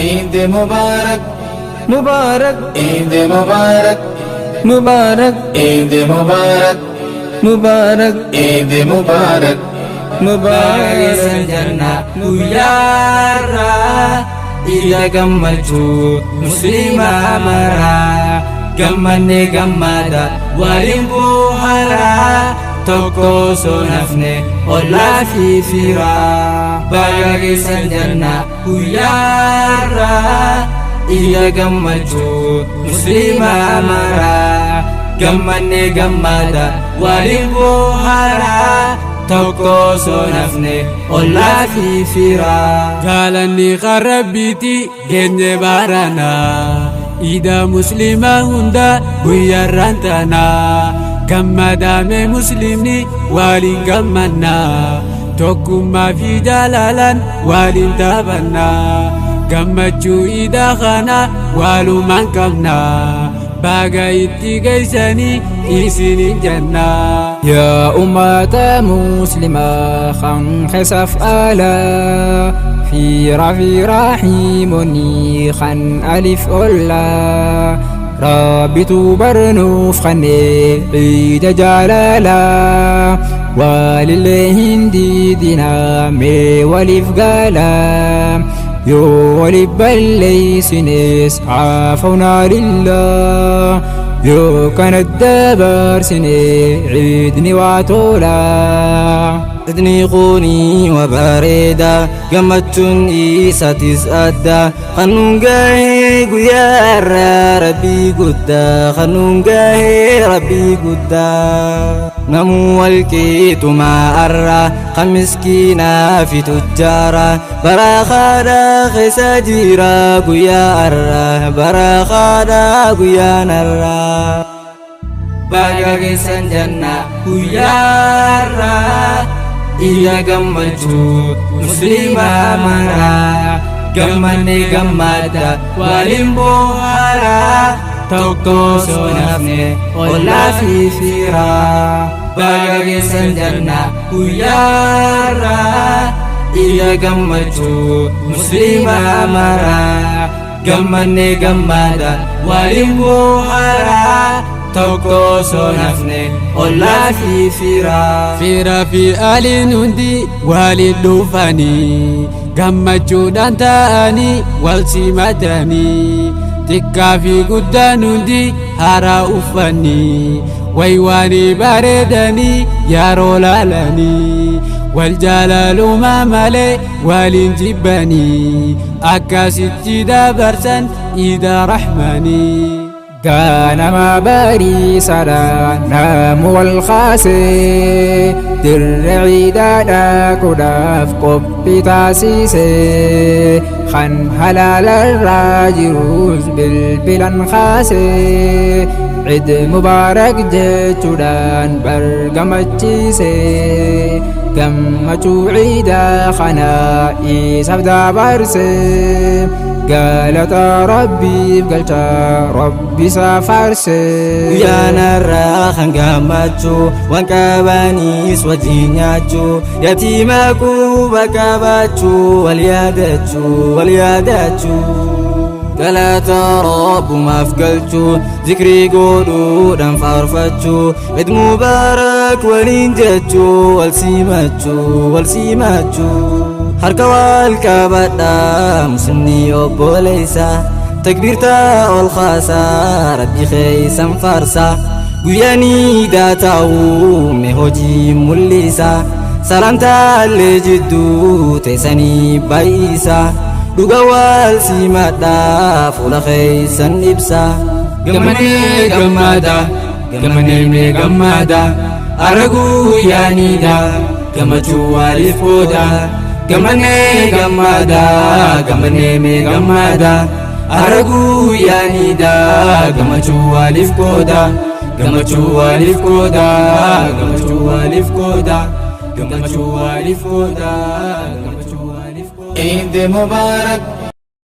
Eid Mubarak Mubarak Eid Mubarak Mubarak Eid Mubarak Mubarak Eid Mubarak Mubarak. Janna guyyaarraa ija gammachuu musliimaa maraa, gammanne gammada waliin buuharaa, tokko osoo nafne ollaa fi firaa. Baga geessan janna guyyaarraa ija gammachuu musliimaa maraa, gammanne gammada waliin buuharaa, tokko osoo nafne ollaa fi firaa. Gaalanni qarrabbiiti geenye baranaa, iida musliimaa hunda guyyaarraan tanaa. Gammadaame muslimni waliin gammannaa, tokkummaa fi jaalalaan waliin taphannaa. Gammachuu iida kana walumaan qabnaa, baga itti geessanii isinin jannaa. Yaa ummata muslimaa kan keessaaf alaa, fiira fi rahiimonni kan alif ollaa, Rabbitu barnuuf kennee ciida jaalalaa, walillee hin diidinaa mee waliif galaa, yoo waliif balleessines caafawnaa lillah, yoo kana dabarsine ciidni waa tolaa. Idni kuni wa bareeda, gammachuun isatis adda, kanuun gahee guyyaarraa rabbii guddaa, kanuun gahee rabbii guddaa. Namuu walqiixumaa arra kan miskiinaa fi tujjaara, barakaadha keessa jira guyyaa arra, barakaadha guyyaan arra. Baga geessan janna guyyaarraa ija gammachuu musliimaa maraa, gammanne gammada waliin bohaaraa, tokko osoo nafne ollaa fi firaa. Baga geessan janna guyyaarraa ija gammachuu musliimaa maraa, gammanne gammada waliin bohaaraa, tokko osoo nafne ollaa fi firaa. Fiira fi aliin hundi waliin dhufanii, gammachuudhaan ta'anii wal simatanii, xiqqaa fi guddaan hundi haaraa uffanii, waywaanii bareedanii yeroo laalanii, wal jaalaluma malee waliin jibbanii, akkasitti dabarsan iida rahmanii. Ganama bariisaadhaan namu wal kaasee, dirre ciidaa dhaquudhaaf qophii taasisee, kan halaalarraa jirus bilbilan kaasee, Eid Mubaarak jechuudhaan bar gammachiisee, gammachuu ciidaa kana isaaf dabarsee, galata rabbiif galcha rabbi isaa faarsee. Guyyaan har'aa kan gammachuu, waan qabanis wajjin nyaachuu, yatiima quba qabaachuu, wal yaadachuu, wal yaadachuu. Galata rabbumaaf galchuu, zikrii godhuudhaan faarfachuu, Eid Mubaarak waliin jechuu, wal simachuu, wal simachuu. Harka wal qabadhaa muslimni obboleessa, takbiirtaa ol kaasaa rabbi keessan faarsaa. Guyyaanii daataa'uu mee hojii mul'isa, salaamtaallee jidduu teessanii baay'isa, dhuga wal simadhaa fuula keessan ibsa. Gammanee gammada, gammanee mee gammada, arra guyyaaniidha gammachuu waliif qooda. Gammanee gammada, gammanee mee gammada, arra guyyaaniidha gammachuu waliif qooda, gammachuu waliif qooda, gammachuu waliif qooda, gammachuu waliif qooda, gammachuu waliif qooda. Eid Mubarak.